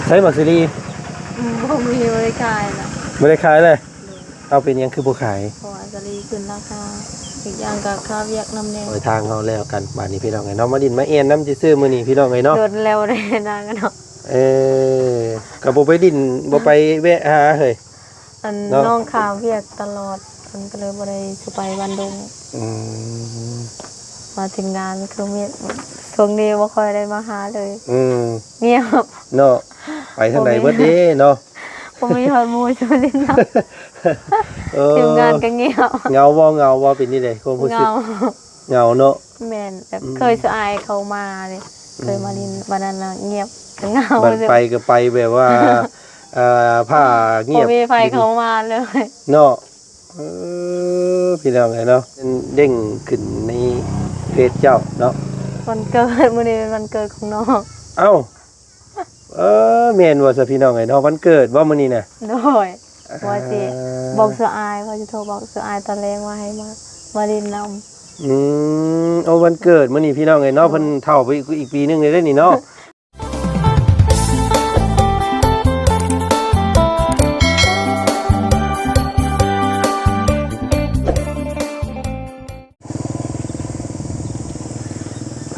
ໃສໝາກສາລີ? ອືມ ບໍ່ມີ ບໍ່ໄດ້ຂາຍລະ ບໍ່ໄດ້ຂາຍເລີຍ. ໂດຍ. ເອົາ ເປັນຫຍັງຄືບໍ່ຂາຍ? ເພາະວ່າສາລີຂຶ້ນລາຄາ ອີກຢ່າງກໍຄ່າວຽກນຳແດ່. ໂອ້ຍ ທາງເຮົາແລ້ວກັນບາດນີ້ພີ່ນ້ອງເອີຍເນາະ ມາຫຼິ້ນມາແອ່ນນຳຊື່ໆມື້ນີ້ພີ່ນ້ອງເອີຍເນາະ. ດົນແລ້ວໄດ້ນາງເນາະ. ເອີ ກໍບໍ່ໄປຫຼິ້ນ ບໍ່ໄປແວະຫາເຮີ້ຍ ອັນ ເນາະ ນ້ອງຄາວຽກຕະຫຼອດ ເພິ່ນກໍເລີຍບໍ່ໄດ້ຊິໄປບ້ານດົງ. ອືມ ມາທີມງານຄືມີ ຊ່ວງນີ້ບໍ່ຄ່ອຍໄດ້ມາຫາເລີຍ. ອືມ ງຽບເນາະ ໄປທາງໃດເບິດເດ້ເນາະ ບໍ່ມີ ບໍ່ມີຮອດໝູ່ຊວນຫຼິ້ນນຳ. ເອີ ທີມງານກໍງຽບ. ເຫງົາບໍ່? ເຫງົາບໍ່? ເປັນຈັ່ງໃດຄວາມຮູ້ສຶກ? ເຫງົາ ເຫງົາເນາະ. ແມ່ນ ແບບ ອືມ ເຄີຍຊວນອ້າຍເຂົ້າມາເດ້ ເຄີຍມາຫຼິ້ນ ອືມ ບາດນັ້ນນະງຽບ ເຫງົາ ບາດໄປກໍໄປແບບວ່າ ເອີ ຜ້າງຽບ ບໍ່ມີໃຜເຂົ້າມາເລີຍເນາະ. ເອີ ພີ່ນ້ອງເອີຍເນາະ ເດ້ງຂຶ້ນໃນເຟສເຈົ້າເນາະ. ວັນເກີດ ມື້ນີ້ເປັນວັນເກີດຂອງນ້ອງ. ເອົ້າ ເອີ ແມ່ນບໍ່ຊະພີ່ນ້ອງເອີຍເນາະ ວັນເກີດບໍ່ມື້ນີ້ນະ? ໂດຍ. ອ່າ ວ່າຊິບອກຊວນອ້າຍ ວ່າຊິໂທບອກຊວນອ້າຍຕອນແລງວ່າໃຫ້ມາ ມາຫຼິ້ນນຳ. ອືມ ໂອ້ ວັນເກີດມື້ນີ້ພີ່ນ້ອງເອີຍເນາະ. ໂດຍ. ເພິ່ນເຖົ້າໄປອີກ ອີກປີໜຶ່ງເລີຍເດ້ນີ້ເນາະ.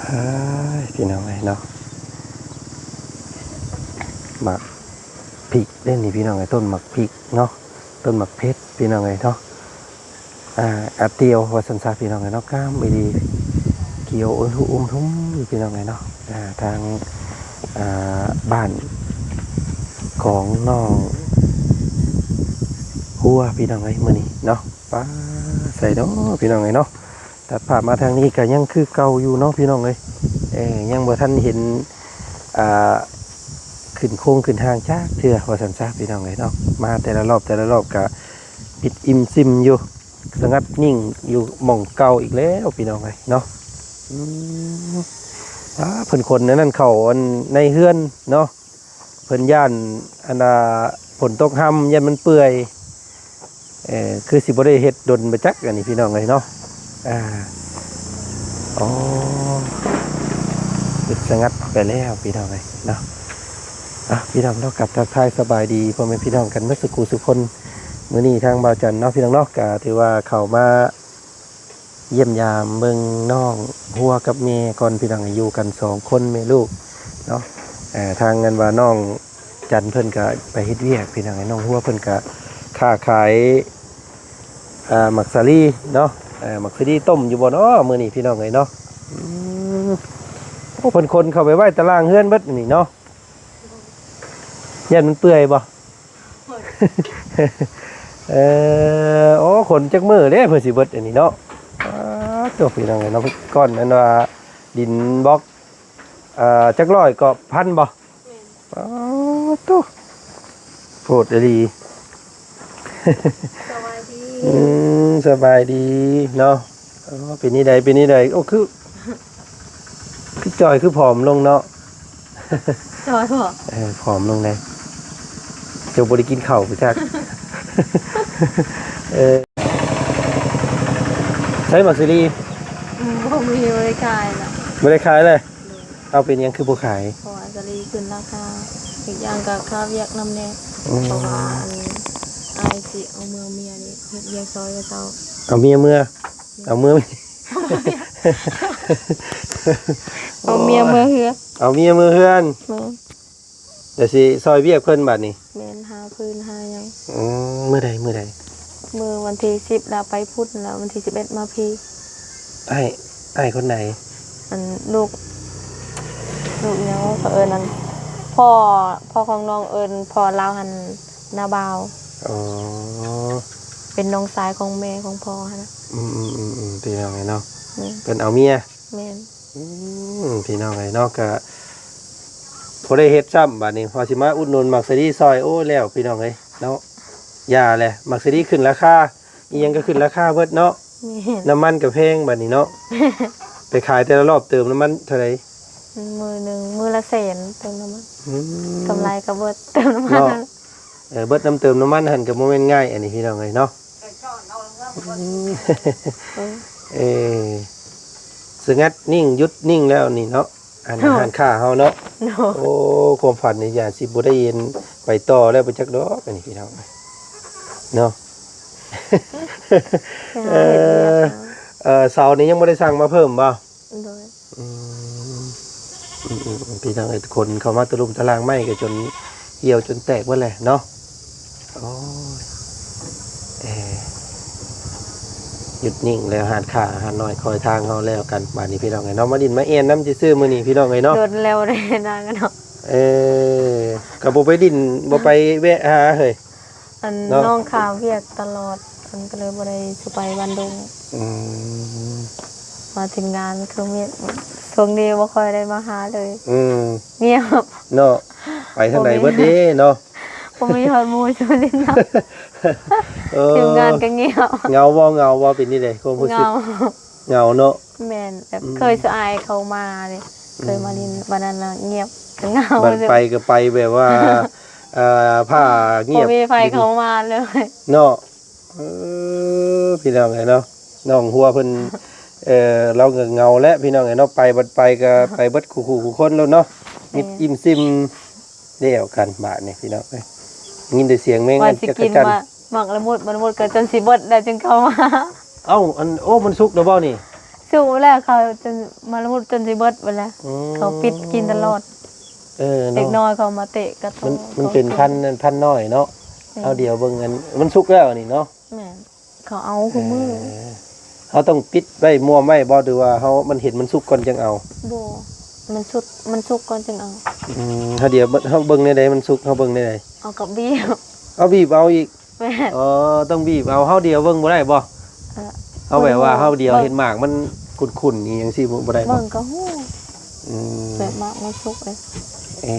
ອ້າຍ ພີ່ນ້ອງເອີຍເນາະ ໝາກພິກເດ້ນີ້ພີ່ນ້ອງເອີຍ ຕົ້ນໝາກພິກເນາະ ຕົ້ນໝາກເຜັດພີ່ນ້ອງເອີຍເນາະ. ອ່າ ອາດຽວວ່າຊັ້ນຊະພີ່ນ້ອງເອີຍເນາະ ງາມອີ່ຫຼີ ຂຽວອຸ້ມທຸ້ມຢູ່ພີ່ນ້ອງເອີຍເນາະ. ອ່າ ທາງ ອ່າ ບ້ານຂອງນ້ອງຫົວພີ່ນ້ອງເອີຍ ມື້ນີ້ເນາະ. ປ້າ ໃສເນາະພີ່ນ້ອງເອີຍເນາະ. ຕັດພາບມາທາງນີ້ກໍຍັງຄືເກົ່າຢູ່ເນາະພີ່ນ້ອງເອີຍ ເອີ ຍັງບໍ່ທັນເຫັນ ອ່າ ຂຶ້ນໂຄງຂຶ້ນຮ່າງຈັກເທື່ອວ່າຊັ້ນຊະພີ່ນ້ອງເອີຍເນາະ. ມາແຕ່ລະລອບແຕ່ລະລອບກໍປິດອີ່ມຊິມຢູ່ ສະຫງັດນິ່ງຢູ່ໝ່ອງເກົ່າອີກແລ້ວພີ່ນ້ອງເອີຍເນາະ. ອືມ ອ່າ ເພິ່ນຂົນອັນນັ້ນເຂົ້າອັນໃນເຮືອນເນາະ ເພິ່ນຢ້ານອັນນ່າ ຝົນຕົກຮຳ ຢ້ານມັນເປື່ອຍ. ເອີ ຄືຊິບໍ່ໄດ້ເຮັດດົນໄປຈັກອັນນີ້ພີ່ນ້ອງເອີຍເນາະ. ອ່າ ອໍ ປິດສະຫງັດໄປແລ້ວພີ່ນ້ອງເອີຍເນາະ. ອ່ະ ພີ່ນ້ອງເນາະ ກັບທັກທາຍສະບາຍດີພໍ່ແມ່ພີ່ນ້ອງກັນເບິດສູ່ຜູ້ສູ່ຄົນ. ມື້ນີ້ທາງບ່າວຈັນເນາະ ພີ່ນ້ອງເນາະ ກະຖືວ່າເຂົ້າມາ ຢ້ຽມຢາມເບິ່ງນ້ອງຫົວກັບແມ່ກ່ອນພີ່ນ້ອງ ຢູ່ກັນສອງຄົນແມ່ລູກເນາະ. ເອີ ທາງອັນວ່ານ້ອງຈັນເພິ່ນກະໄປເຮັດວຽກພີ່ນ້ອງ ນ້ອງຫົວເພິ່ນກະຄ້າຂາຍ ອ່າ ໝາກສາລີເນາະ. ເອີ ໝາກສາລີຕົ້ມຢູ່ບໍ່ເນາະມື້ນີ້ພີ່ນ້ອງເອີຍເນາະ. ອືມ ໂອ້ ເພິ່ນຂົນເຂົ້າໄປໄວ້ຕາລ່າງເຮືອນເບິດນີ້ເນາະ. ຢ້ານມັນເປື່ອຍບໍ່? ເອີ ໂອ້ ຂົນຈັກມື້ເດ້ເພິ່ນຊິເບິດອັນນີ້ເນາະ. ອ້າ ໂທ້ ພີ່ນ້ອງເອີຍເນາະ ກ່ອນອັນວ່າດິນບລັອກ ເອີ ຈັກຮ້ອຍກໍ ພັນບໍ່? ແມ່ນ. ອ້າ ໂທ້ ໂພດອີ່ຫຼີ. ສະບາຍດີ. ອືມ ສະບາຍດີເນາະ. ອໍ ເປັນນີ້ໃດ ເປັນນີ້ໃດ ໂອ້ ຄື ຄືຈ່ອຍ ຄືຜອມລົງເນາະ. ຈ່ອຍບໍ່? ເອີ ຜອມລົງແດ່ ເຈົ້າບໍ່ໄດ້ກິນເຂົ້າໄປຈັກ. ເອີ ໃສໝາກສາລີ? ອືມ ບໍ່ມີ ບໍ່ໄດ້ຂາຍລະ ບໍ່ໄດ້ຂາຍເລີຍ. ໂດຍ. ເອົາ ເປັນຫຍັງຄືບໍ່ຂາຍ? ເພາະວ່າສາລີຂຶ້ນລາຄາ ອີກຢ່າງກໍຄ່າວຽກນຳແດ່. ອືມ ເພາະວ່າອັນ ອ້າຍຊິເອົາເມືອເມຍນີ້ ເຮັດວຽກຊ່ອຍເຂົາເຈົ້າ. ເອົາເມຍເມືອ? ເອົາເມືອ ເອົາເມຍເມືອເຮືອນ. ເອົາເມຍເມືອເຮືອນ. ແມ່ນ. ແລ້ວຊິຊ່ອຍວຽກເພິ່ນບາດນີ້? ແມ່ນ ຫາຟືນຫາຫຍັງ. ອືມ ມື້ໃດ ມື້ໃດ? ມື້ວັນທີສິບ ແລ້ວໄປພຸ້ນ ແລ້ວວັນທີສິບເອັດມາພີ້. ອ້າຍ ອ້າຍຄົນໃດ? ອັນ ລູກ ລູກຫຍັງເຂົາເອີ້ນ ອັນ ພໍ່ ພໍ່ຂອງນ້ອງເອີ້ນພໍ່ລາວຫັ້ນ ນ້າບ່າວ. ອໍ ເປັນນ້ອງຊາຍຂອງແມ່ຂອງພໍ່ຫັ້ນນະ. ອືມໆໆໆ ພີ່ນ້ອງເອີຍເນາະ. ແມ່ນ. ເພິ່ນເອົາເມຍ. ແມ່ນ. ອືມ ພີ່ນ້ອງເອີຍເນາະ ກະບໍ່ໄດ້ເຮັດຊ້ຳບາດນີ້ ພໍຊິມາອຸດໜູນໝາກສາລີຊ່ອຍ. ໂອ້ ແລ້ວພີ່ນ້ອງເອີຍເນາະ ຢ່າແຫຼະ ໝາກສາລີຂຶ້ນລາຄາ ອີ່ຫຍັງກໍຂຶ້ນລາຄາເບິດເນາະ. ແມ່ນ. ນ້ຳມັນກໍແພງບາດນີ້ເນາະ. ໄປຂາຍແຕ່ລະລອບເຕີມນ້ຳມັນເທົ່າໃດ? ມື້ໜຶ່ງ ມື້ລະແສນເຕີມນ້ຳມັນ. ອືມ ກຳໄລກໍເບິດເຕີມນ້ຳມັນ. ເນາະ. ເອີ ເບິດນຳເຕີມນ້ຳມັນຫັ້ນກໍບໍ່ແມ່ນງ່າຍ ອັນນີ້ພີ່ນ້ອງເອີຍເນາະ. ອືມ ເອີ ສະຫງັດນິ່ງ ຢຸດນິ່ງແລ້ວນີ້ເນາະ. ອັນຮ້ານຄ້າເຮົາເນາະ. ໂດຍ. ໂອ້ ຄວາມຝັນນີ້ຢ້ານຊິບໍ່ໄດ້ເຫັນໄປຕໍ່ແລ້ວໄປຈັກດອກ ອັນນີ້ພີ່ນ້ອງເນາະ. ເອີ ເອີ ເສົານີ້ຍັງບໍ່ໄດ້ສັ່ງມາເພີ່ມບໍ່? ໂດຍ. ອືມ ອືມໆ ພີ່ນ້ອງເອີຍ ຄົນເຂົ້າມາຕະລຸມຕະລາງໄມ້ກໍຈົນຫ່ຽວຈົນແຕກເບິດແຫຼະເນາະ. ໂອ້ຍ ເອີ ຢຸດນິ່ງແລ້ວ ຮ້ານຄ້າຮ້ານນ້ອຍຄອຍທາງເຮົາແລ້ວກັນ ບາດນີ້ພີ່ນ້ອງເອີຍເນາະ. ມາດິນມາແອ່ນນຳຊື່ໆ ມື້ນີ້ພີ່ນ້ອງເອີຍເນາະ. ດົນແລ້ວໄດ້ນານເນາະ. ເອີ ກໍບໍ່ໄປດິນ ບໍ່ໄປແວະຫາເຮີ້ຍ. ອັນ ເນາະ ນ້ອງຄາວຽກຕະຫຼອດ ເພິ່ນກໍເລີຍບໍ່ໄດ້ຊິໄປບ້ານດົງ. ອືມ ມາທີມງານຄືມີ ຊ່ວງນີ້ບໍ່ຄ່ອຍໄດ້ມາຫາເລີຍ. ອືມ ງຽບເນາະ. ໄປທາງໃດເບິດເດ້ເນາະ. ບໍ່ມີ ບໍ່ມີຮອດໝູ່ຊວນຫຼິ້ນນຳ. ເອີ ທີມງານກໍງຽບ. ເຫງົາບໍ່? ເຫງົາບໍ່? ເປັນຈັ່ງໃດຄວາມຮູ້ສຶກ? ເຫງົາ ເຫງົາເນາະ. ແມ່ນ ແບບ ອືມ ເຄີຍສະອາຍເຂົາມາເດ້ ເຄີຍມາຫຼິ້ນ ອືມ ບັດນັ້ນນະງຽບ ກໍເຫງົາ. ບັດໄປກໍໄປແບບວ່າ ເອີ ຜ້າງຽບ ບໍ່ມີໃຜເຂົ້າມາເລີຍເນາະ. ເອີ ພີ່ນ້ອງເອີຍເນາະ ນ້ອງຫົວເພິ່ນ ເອີ ລາວກໍເຫງົາແຫຼະພີ່ນ້ອງເອີຍເນາະ. ໄປບັດໄປກໍ ໄປເບິດຄູ່ໆຄູ່ຄົນໂລດເນາະ. ແມ່ນ ມິດອີ່ມຊິມແລ້ວກັນບາດນີ້ພີ່ນ້ອງເອີຍ. ຍິນແຕ່ສຽງແມງ ວ່າຊິກິນ ຈັກກະຈັ່ນ ໝາກ ໝາກລະມຸດ ໝາກລະມຸດກໍຈົນຊິເບິດແລ້ວຈຶ່ງເຂົ້າມາ. ເອົ້າ ອັນ ໂອ້ ມັນສຸກແລ້ວບໍ່ນີ້? ສຸກແລ້ວ ເຂົາຈົນ ໝາກລະມຸດຈົນຊິເບິດໝົດແລ້ວ. ອືມ ເຂົາປິດກິນຕະຫຼອດ. ເອີ ເນາະ ເດັກນ້ອຍເຂົາມາເຕະກະໂຕ. ມັນ ມັນເປັນພັນ ເຂົາ ອັນ ພັນນ້ອຍເນາະ. ແມ່ນ ເຮົາດຽວເບິ່ງ ອັນ ມັນສຸກແລ້ວນີ້ເນາະ. ແມ່ນ ເຂົາເອົາຄູ່ມື້. ເອີ ເຮົາຕ້ອງປິດໄວ້ ມ້ວມໄວ້ບໍ່ ຫຼືວ່າເຮົາ ມັນເຫັນມັນສຸກກ່ອນຈຶ່ງເອົາ? ບໍ່ ມັນສຸກ ມັນສຸກກ່ອນຈຶ່ງເອົາ. ອືມ ເຮົາດຽວ ເຮົາເບິ່ງແນວໃດມັນສຸກ ເຮົາເບິ່ງແນວໃດ? ເອົາກັບບີບ. ເອົາບີບເອົາອີກ. ແມ່ນ ອໍ ຕ້ອງບີບເອົາ. ເຮົາດຽວເບິ່ງບໍ່ໄດ້ບໍ່? ເອີ ເຮົາແບບວ່າ ເບິ່ງ ເຮົາດຽວ ເບິ່ງ ເຫັນໝາກມັນຂຸ້ນໆ ອີ່ຫຍັງຊີ້ບໍ່ ບໍ່ໄດ້ບໍ່? ເບິ່ງກໍຮູ້. ອືມ ແບບໝາກມັນສຸກເດ້. ເອີ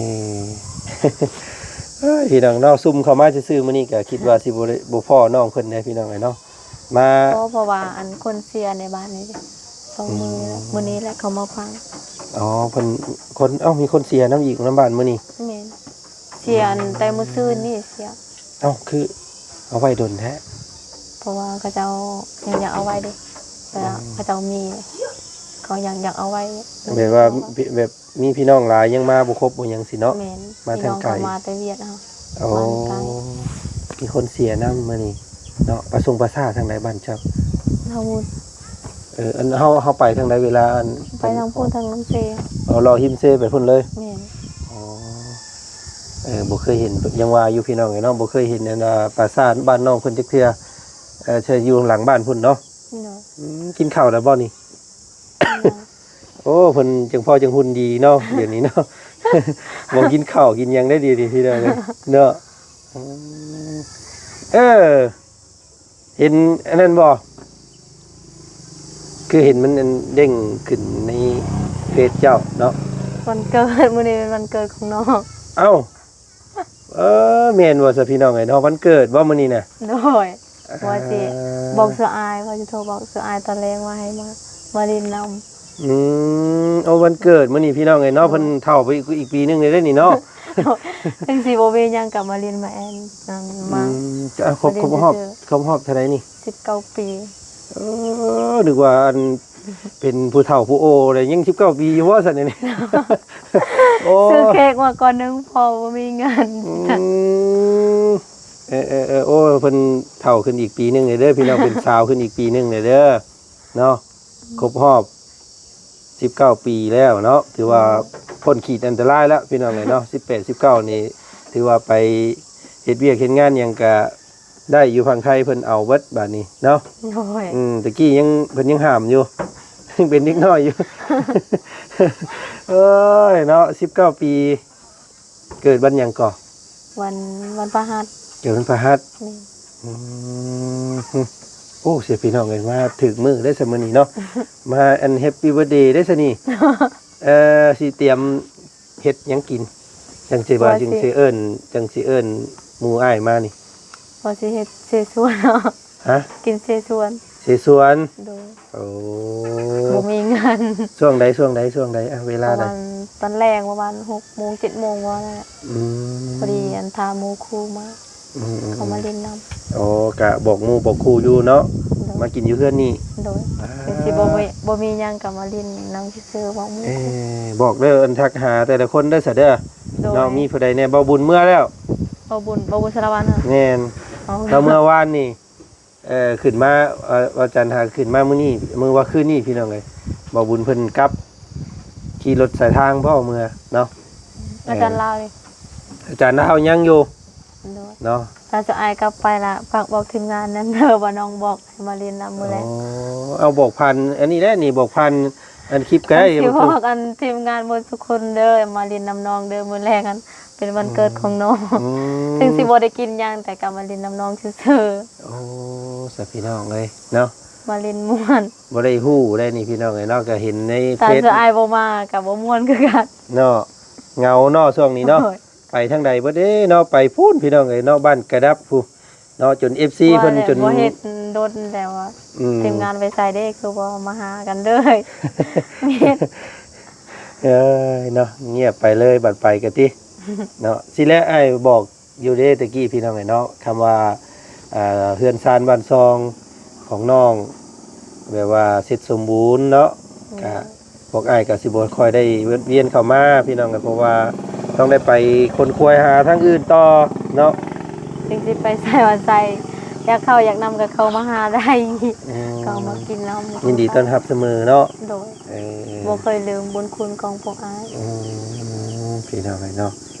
ເອີຍ ພີ່ນ້ອງເນາະ ຊຸ່ມເຂົ້າມາຊື່ໆ ມື້ນີ້ກໍຄິດວ່າຊິບໍ່ໄດ້ ບໍ່ພໍ້ນ້ອງເພິ່ນເດ້ພີ່ນ້ອງເອີຍເນາະ. ມາ ເພາະ ເພາະວ່າ ອັນ ຄົນເສຍໃນບ້ານນີ້ ສອງມື້ແລ້ວ. ອືມ ມື້ນີ້ແຫຼະເຂົາມາຝັງ. ອໍ ເພິ່ນ ຄົນ ເອົ້າ ມີຄົນເສຍນຳອີກນຳບ້ານມື້ນີ້? ແມ່ນ ເສຍ ອືມ ແຕ່ມື້ຊືນນີ້ເສຍ. ເອົ້າ ຄືເອົາໄວ້ດົນແທ້? ເພາະວ່າເຂົາເຈົ້າຍັງຢາກເອົາໄວ້ເດ້ ແບບ ອືມ ເຂົາເຈົ້າມີ ເຂົາຍັງຢາກເອົາໄວ້. ແບບວ່າ ແບບມີພີ່ນ້ອງຫຼາຍ ຍັງມາບໍ່ຄົບບໍ່ຫຍັງຊີ້ເນາະ. ແມ່ນ ມາທາງໄກ ພີ່ນ້ອງເຂົາມາແຕ່ວຽດເຮົາ. ໂອ້ ມາທາງໄກ ມີຄົນເສຍນຳມື້ນີ້ເນາະ. ປະສົງປະສາທາງໃດບ້ານເຈົ້າ? ລາວວຸດ. ເອີ ອັນເຮົາ ເຮົາໄປທາງໃດເວລາ ອັນ ໄປທາງພຸ້ນ ທາງນ້ຳເຊ. ອໍ ເລາະຮິມເຊໄປພຸ້ນເລີຍ. ແມ່ນ. ອໍ ເອີ ບໍ່ເຄີຍເຫັນ ຍັງວ່າຢູ່ພີ່ນ້ອງເອີຍເນາະ ບໍ່ເຄີຍເຫັນ ອັນ ປາສາດບ້ານນ້ອງເພິ່ນຈັກເທື່ອ. ເອີ ເຊີຍຢູ່ຫຼັງບ້ານພຸ້ນເນາະ. ໂດຍ. ອືມ ກິນເຂົ້າແລ້ວບໍ່ນີ້? ໂອ້ ເພິ່ນຈັ່ງພໍຈັ່ງຫຸ່ນດີເນາະ ດຽວນີ້ເນາະ. ບໍ່ກິນເຂົ້າກິນຫຍັງໄດ້ດຽວນີ້ພີ່ນ້ອງເອີຍເນາະ. ອືມ ເອີ ເຫັນອັນນັ້ນບໍ່? ຄືເຫັນມັນອັນເດ້ງຂຶ້ນໃນເຟສເຈົ້າເນາະ. ວັນເກີດ ມື້ນີ້ເປັນວັນເກີດຂອງນ້ອງ. ເອົ້າ ເອີ ແມ່ນບໍ່ຊະພີ່ນ້ອງເອີຍເນາະ? ວັນເກີດບໍ່ມື້ນີ້ນະ? ໂດຍ. ອ່າ ວ່າຊິບອກສາວອາຍ ວ່າຊິໂທບອກສາວອາຍຕອນແລງວ່າໃຫ້ມາ ມາຫຼິ້ນນຳ. ອືມ ໂອ້ ວັນເກີດມື້ນີ້ພີ່ນ້ອງເອີຍເນາະ. ໂດຍ. ເພິ່ນເຖົ້າໄປອີກ ອີກປີໜຶ່ງເດ້ນີ້ເນາະ. ເຖິງຊິບໍ່ມີຫຍັງກໍມາຫຼິ້ນມາແອ່ນ ອືມ ມາ ອ່າ ຄົບ ມາຫຼິ້ນ ຄົບຮອບ ຊື່ໆ ຄົບຮອບເທົ່າໃດນີ້? ສິບເກົ້າປີ. ເອີ ນຶກວ່າອັນ ເປັນຜູ້ເຖົ້າຜູ້ໂອແລ້ວ ຍັງສິບເກົ້າປີຢູ່ບໍ່ຊັ້ນນີ້? ໂອ້ ຊື້ເຄ້ກມາກ່ອນໜຶ່ງ ເພາະບໍ່ມີເງິນ. ອືມ ເອີໆໆ ໂອ້ ເພິ່ນເຖົ້າຂຶ້ນອີກປີໜຶ່ງເດີພີ່ນ້ອງ ເປັນສາວຂຶ້ນອີກປີໜຶ່ງເດີເນາະ. ຄົບຮອບສິບເກົ້າປີແລ້ວເນາະ ຖືວ່າ ອືມ ພົ້ນຂີດອັນຕະລາຍແລ້ວພີ່ນ້ອງເອີຍເນາະ. ສິບແປດ ສິບເກົ້ານີ້ ຖືວ່າໄປເຮັດວຽກເຮັດງານຫຍັງກະ ໄດ້ຢູ່ຝັ່ງໄທເພິ່ນເອົາເບິດບາດນີ້ເນາະ. ໂດຍ. ອືມ ຕະກີ້ຍັງ ເພິ່ນຍັງຫ້າມຢູ່ ຍັງເປັນເດັກນ້ອຍຢູ່. ໂອ້ຍເນາະ ສິບເກົ້າປີ ເກີດວັນຫຍັງເກາະ? ວັນ ວັນພະຫັດ. ເກີດວັນພະຫັດ. ແມ່ນ. ອືມ ໂອ້ ເສຍພີ່ນ້ອງເອີຍ ມາຖືກມື້ໄດ້ຊະມື້ນີ້ເນາະ. ມາອັນ Happy Birthday ໄດ້ຊະນີ້. ເອີ ຊິຕຽມ ເຮັດຫຍັງກິນ ຈັ່ງຊິວ່າ ວ່າຊິ ຈັ່ງຊິເອີ້ນ ຈັ່ງຊິເອີ້ນໝູ່ອ້າຍມານີ້? ວ່າຊິເຮັດເສສວນ. ຮະ? ກິນເສສວນ. ເສສວນ? ໂດຍ. ໂອ້ ບໍ່ມີເງິນ. ຊ່ວງໃດ ຊ່ວງໃດ ຊ່ວງໃດ ອະ ເວລາໃດ? ປະມານຕອນແລງ ປະມານຫົກໂມງ ເຈັດໂມງ ປະມານນັ້ນແຫຼະ. ອືມ ພໍດີອັນພາໝູ່ຄູ່ມາ. ອືມໆໆ ເຂົາມາຫຼິ້ນນຳ. ອໍ ກະບອກໝູ່ບອກຄູ່ຢູ່ເນາະ. ໂດຍ. ມາກິນຢູ່ເຮືອນນີ້. ໂດຍ ອ່າ ເພິ່ນຊິບໍ່ມີ ບໍ່ມີຫຍັງກໍມາຫຼິ້ນນຳຊື່ໆ ບອກໝູ່. ເອີ ບອກເດີ ອັນທັກຫາແຕ່ລະຄົນເດີຊະເດີ. ໂດຍ ເນາະ ມີຜູ້ໃດແດ່? ເບົາບຸນເມືອແລ້ວ ເບົາບຸນ ເບົາບຸນສາລະວັນ. ແມ່ນ ເອົາ ລາວເມືອວານນີ້. ເອີ ຂຶ້ນມາ ເອີ ວັນຈັນຫາຂຶ້ນມາມື້ນີ້ ມື້ວ່າຄືນນີ້ພີ່ນ້ອງເອີຍ ເບົາບຸນເພິ່ນກັບຂີ່ລົດສາຍທາງບໍ່ເມືອເນາະ. ອາຈານລາວເດ? ອາຈານລາວຍັງຢູ່. ໂດຍ ເນາະ ຖ້າເຈົ້າອ້າຍກັບໄປລະ ຝາກບອກທີມງານນັ້ນເດີ ວ່ານ້ອງບອກໃຫ້ມາຫຼິ້ນນຳມື້ແລງ. ອໍ ເອົາບອກຜ່ານອັນນີ້ແຫຼະນີ້ ບອກຜ່ານອັນຄລິບກໍໄດ້. ຊິບອກອັນທີມງານໝົດທຸກຄົນເດີ ມາຫຼິ້ນນຳນ້ອງເດີ ມື້ແລງຫັ້ນ ເປັນວັນເກີດຂອງນ້ອງ. ອືມ ເຖິງຊິບໍ່ໄດ້ກິນຫຍັງ ແຕ່ກໍມາຫຼິ້ນນຳນ້ອງຊື່ໆ. ໂອ້ ສະພີ່ນ້ອງເອີຍເນາະ ມາຫຼິ້ນມ່ວນ. ບໍ່ໄດ້ຮູ້ໄດ້ນີ້ພີ່ນ້ອງເອີຍເນາະ ກໍເຫັນໃນເຟສ. ຖ້າເຈົ້າອ້າຍບໍ່ມາກໍບໍ່ມ່ວນຄືກັນເນາະ. ເຫງົາເນາະຊ່ວງນີ້ເນາະ. ໂດຍ ໄປທາງໃດເບິດເດ້ເນາະ ໄປພຸ້ນພີ່ນ້ອງເອີຍເນາະ ບ້ານກະດັບພຸ້ນເນາະ ຈົນເອັຟຊີເພິ່ນຈົນ ບໍ່ເຫັນດົນແລ້ວ. ອືມ ທີມງານໄປໃສເດ້ ຄືບໍ່ມາຫາກັນເລີຍ. ເອີຍເນາະ ງຽບໄປເລີຍ ບັດໄປກະຕິເນາະ. ຊິແລະ ອ້າຍບອກຢູ່ເດ້ຕະກີ້ພີ່ນ້ອງເອີຍເນາະ ຄຳວ່າ ເອີ ເຮືອນຊານບ້ານຊ່ອງຂອງນ້ອງ ແບບວ່າເສັດສົມບູນເນາະ. ແມ່ນ ກະ ພວກອ້າຍກໍຊິບໍ່ຄ່ອຍໄດ້ແວະວຽນເຂົ້າມາພີ່ນ້ອງເອີຍ ເພາະວ່າຕ້ອງໄດ້ໄປຂົນຂວາຍຫາທາງອື່ນຕໍ່ເນາະ. ຈັ່ງຊິໄປໃສມາໃສ ຢາກເຂົ້າຢາກນຳກໍເຂົ້າມາຫາໄດ້ ອືມ ກໍເອົາມາກິນນຳ ຍິນດີຕ້ອນຮັບສະເໝີເນາະ. ໂດຍ ເອີ ບໍ່ເຄີຍລືມບຸນຄຸນຂອງພວກອ້າຍ. ອືມ ພີ່ນ້ອງເອີຍເນາະ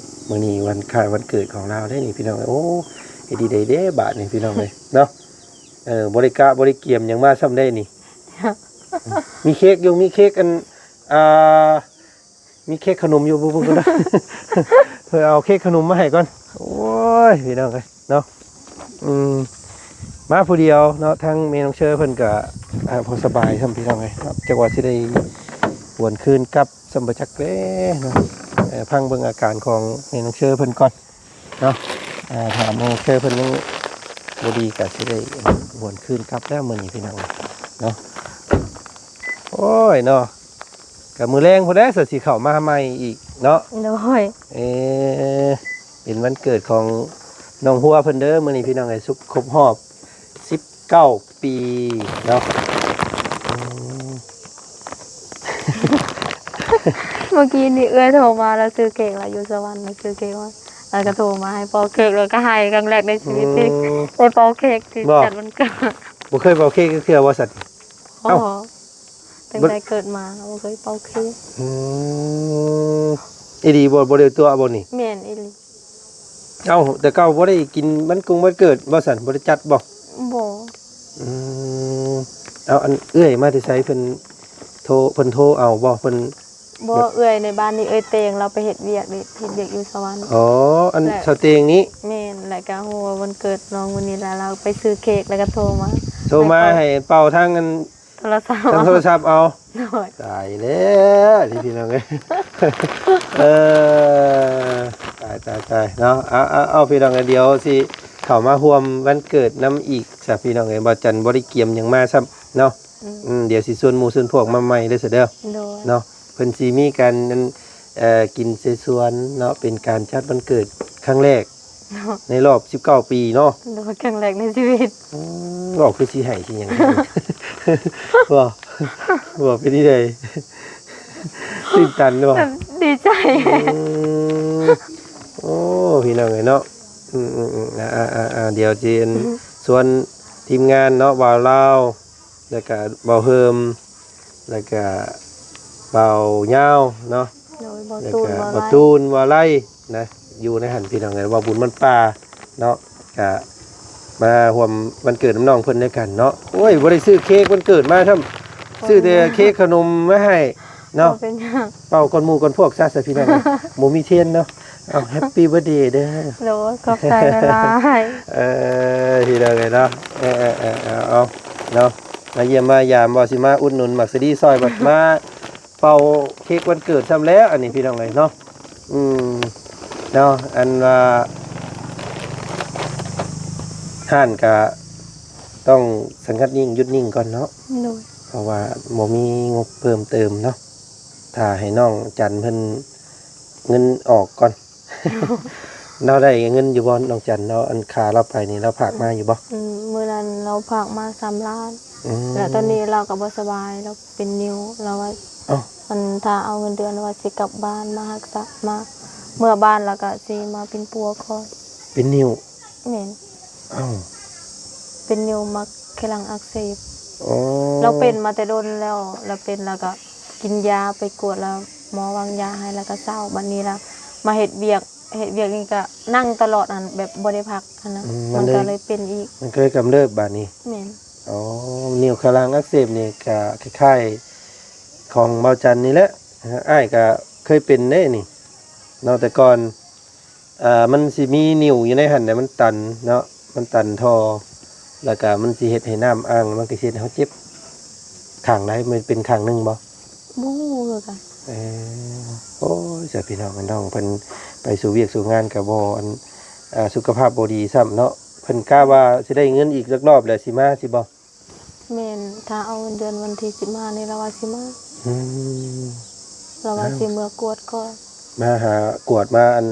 ມື້ນີ້ວັນຄ້າຍວັນເກີດຂອງລາວເດ້ນີ້ພີ່ນ້ອງເອີຍ. ໂອ້ ເຮັດດີໃດເດ້ບາດນີ້ພີ່ນ້ອງເອີຍເນາະ. ເອີ ບໍ່ໄດ້ກະບໍ່ໄດ້ກຽມຫຍັງມາຊ້ຳເດ້ນີ້. ມີເຄ້ກຢູ່ ມີເຄ້ກອັນ ອ່າ ມີເຄ້ກຂະໜົມຢູ່ ເບິ່ງກ່ອນເດີ. ເພິ່ນເອົາເຄ້ກຂະໜົມມາໃຫ້ກ່ອນ. ໂອ້ຍ ພີ່ນ້ອງເອີຍເນາະ ອືມ ມາຜູ້ດຽວເນາະ ທາງແມ່ນ້ອງເຊີເພິ່ນກໍ ອ່າ ບໍ່ສະບາຍຊ້ຳ ພີ່ນ້ອງເອີຍເນາະ ຈັກວ່າຊິໄດ້ຫວນຄືນກັບຊ້ຳບໍ່ຈັກເດ້ເນາະ. ເອີ ຟັງເບິ່ງອາການຂອງແມ່ນ້ອງເຊີເພິ່ນກ່ອນ. ເນາະ ອ່າ ຖ້າແມ່ນ້ອງເຊີເພິ່ນຍັງບໍ່ດີກໍຊິໄດ້ຫວນຄືນກັບແລ້ວມື້ນີ້ພີ່ນ້ອງເນາະ. ໂອ້ຍເນາະ ກໍມື້ແລງພຸ້ນແຫຼະ ສະຊິເຂົ້າມາໃໝ່ອີກເນາະ. ໂດຍ ເອີ ເປັນວັນເກີດຂອງນ້ອງຫົວເພິ່ນເດີ ມື້ນີ້ພີ່ນ້ອງເອີຍ ຄົບຮອບສິບເກົ້າ ປີເນາະ. ອືມ ເມື່ອກີ້ນີ້ເອື້ອຍໂທມາ ລາວຊື້ເຄ້ກ ລາວຢູ່ສະຫວັນ ລາວຊື້ເຄ້ກມາ ລາວກໍໂທມາໃຫ້ເປົ່າເຄ້ກ ລາວກໍໄຫ້ຄັ້ງແລກໃນຊີວິດ ອືມ ທີ່ໄດ້ເປົ່າເຄ້ກທີ່ ບໍ່ ຈັດວັນເກີດ. ບໍ່ເຄີຍເປົ່າເຄ້ກຈັກເທື່ອບໍ່ສັດ? ເອົ້າ ບໍ່ ຕັ້ງແຕ່ເກີດມາບໍ່ເຄີຍເປົ່າເຄ້ກ. ອືມ ອີ່ຫຼີບໍ່? ບໍ່ໄດ້ຕົວະບໍ່ນີ້? ແມ່ນອີ່ຫຼີ. ເອົ້າ ແຕ່ເກົ່າບໍ່ໄດ້ກິນວັນກົງວັນເກີດບໍ່ສັນ? ບໍ່ໄດ້ຈັດບໍ່? ບໍ່. ອືມ ເອົາ ອັນເອື້ອຍມາແຕ່ໃສ? ເພິ່ນໂທ ເພິ່ນໂທເອົາບໍ່? ເພິ່ນ ບໍ່ ເອື້ອຍໃນບ້ານນີ້ ເອື້ອຍເຕງ ລາວໄປເຮັດວຽກເດ້ ເຮັດວຽກຢູ່ສະຫວັນ. ອໍ ອັນ ແລະ ສາວເຕງນີ້? ແມ່ນ ແລ້ວກະຮູ້ວ່າວັນເກີດນ້ອງມື້ນີ້ ແລ້ວລາວໄປຊື້ເຄ້ກ ແລ້ວກະໂທມາ ໂທມາໃຫ້ເປົ່າທາງອັນ ໂທລະສັບ ທາງໂທລະສັບເອົາ. ໂດຍ. ຕາຍແລ້ວນີ້ພີ່ນ້ອງເອີຍ ເອີ ຕາຍ ຕາຍ ຕາຍເນາະ. ເອົາ ເອົາ ເອົາ ພີ່ນ້ອງເອີຍ ດຽວຊິເຂົ້າມາຮ່ວມວັນເກີດນຳອີກຊະ ພີ່ນ້ອງເອີຍ. ບ່າວຈັນບໍ່ໄດ້ກຽມຫຍັງມາຊ້ຳເນາະ. ອືມ ອືມ ດຽວຊິຊວນໝູ່ຊວນພວກມາໃໝ່ເດີຊະເດີ. ໂດຍ. ເນາະ ເພິ່ນຊິມີການ ອັນ ເອີ ກິນເສສວນເນາະ ເປັນການຈັດວັນເກີດຄັ້ງແລກ ໃນລອບສິບເກົ້າປີເນາະ. ໂດຍ ຄັ້ງແລກໃນຊີວິດ. ອືມ ເວົ້າຄືຊິໄຫ້ຊິຫຍັງ ບໍ່ ບໍ່ ເປັນຈັ່ງໃດ? ຕື່ນຕັນບໍ່? ດີໃຈ. ອືມ ໂອ້ ພີ່ນ້ອງເອີຍເນາະ. ອືມໆໆ ອ່າໆໆ ດຽວຊິ ອືມ ຊວນທີມງານເນາະ ບ່າວລາວ ແລ້ວກະບ່າວເຮີມ ແລ້ວກະບ່າວຍາວເນາະ. ໂດຍ ບ່າວ ແລ້ວກະ ຕູນ ບ່າວ ບ່າວ ໄລ ຕູນ ບ່າວໄລນະ ຢູ່ໃນຫັ້ນພີ່ນ້ອງເອີຍ ບ່າວບຸນບ້ານປ່າເນາະ ກະມາຮ່ວມວັນເກີດນຳນ້ອງເພິ່ນນຳກັນເນາະ. ໂອ້ຍ ບໍ່ໄດ້ຊື້ເຄ້ກວັນເກີດມາຊ້ຳ ຊື້ແຕ່ເຄ້ກຂະໜົມມາໃຫ້ເນາະ. ບໍ່ເປັນຫຍັງ ເປົ່າກ່ອນໝູ່ກ່ອນພວກຊະ ຊະພີ່ນ້ອງ ບໍ່ມີທຽນເນາະ. ເອົາ Happy Birthday ເດີ. ໂດຍ ຂອບໃຈຫຼາຍໆ. ເອີ ພີ່ນ້ອງເອີຍເນາະ ເອີ ເອີ ເອີ ເອົາເນາະ ມາຢ້ຽມມາຢາມ ວ່າຊິມາອຸດໜູນໝາກສາລີຊ່ອຍ ບັດມາເປົ່າເຄ້ກວັນເກີດຊ້ຳແລ້ວ ອັນນີ້ພີ່ນ້ອງເອີຍເນາະ. ອືມ ເນາະ ອັນວ່າຮ້ານກະຕ້ອງສະຫງັດນິ່ງ ຢຸດນິ່ງກ່ອນເນາະ. ໂດຍ. ເພາະວ່າບໍ່ມີງົບເພີ່ມເຕີມເນາະ ຖ້າໃຫ້ນ້ອງຈັນເພິ່ນເງິນອອກກ່ອນ. ລາວໄດ້ເງິນຢູ່ບໍ່ ນ້ອງຈັນເນາະ? ອັນຄ່າລາວໄປນີ້ ລາວຝາກມາຢູ່ບໍ່? ອືມ ມື້ນັ້ນລາວຝາກມາສາມລ້ານ. ອືມ ແລ້ວຕອນນີ້ລາວກໍບໍ່ສະບາຍ ລາວເປັນນິ້ວ ລາວວ່າ ເອົ້າ ອັນ ຖ້າເອົາເງິນເດືອນ ລາວວ່າຊິກັບບ້ານມາຮັກສາ ມາ ເມືອບ້ານ ແລ້ວກໍຊິມາປິ່ນປົວກ່ອນ. ເປັນນິ້ວ? ແມ່ນ. ເອົ້າ ເປັນນິ້ວມັກແຄລັງອັກເສບ. ອໍ ລາວເປັນມາແຕ່ດົນແລ້ວ ລາວເປັນແລ້ວກໍກິນຢາໄປກວດ ແລ້ວໝໍວາງຢາໃຫ້ ແລ້ວກໍເຊົາ. ບັດນີ້ລະມາເຮັດວຽກ ເຮັດວຽກນີ້ກໍນັ່ງຕະຫຼອດຫັ້ນ ແບບບໍ່ໄດ້ພັກຫັ້ນນະ. ອືມ ມັນກໍເລີຍເປັນອີກ ມັນກໍເລີຍກຳເລີບບາດນີ້. ແມ່ນ. ອໍ ນິ້ວຂາລ່າງອັກເສບນີ້ກໍຄ້າຍໆຂອງເບົາຈັນນີ້ແຫຼະ. ອ້າຍກໍເຄີຍເປັນເດ້ນີ້ເນາະ ແຕ່ກ່ອນ ອ່າ ມັນຊິມີນິ້ວຢູ່ໃນຫັ້ນແຫຼະ ມັນຕັນເນາະ ມັນຕັນທໍ່ ແລ້ວກະມັນຊິເຮັດໃຫ້ນ້ຳອັ່ງ ມັນກໍຊິເຮັດໃຫ້ເຮົາເຈັບ. ຂ້າງໃດ? ມັນເປັນຂ້າງໜຶ່ງບໍ່? ບໍ່ຮູ້ຄືກັນ. ເອີ ໂອ້ຍ ເຈົ້າ ພີ່ນ້ອງ ນ້ອງເພິ່ນໄປສູ່ວຽກສູ່ງານກໍບໍ່ ອັນ ອ່າ ສຸຂະພາບບໍ່ດີຊ້ຳເນາະ. ເພິ່ນກະວ່າຊິໄດ້ເງິນອີກຈັກຮອບແລ້ວຊິມາຊິບໍ່? ແມ່ນ ຖ້າເອົາເງິນເດືອນວັນທີສິບຫ້ານີ້ລາວວ່າຊິມາ. ອືມ ລາວວ່າຊິເມືອກວດກ່ອນ ມາຫາກວດ ມາອັນ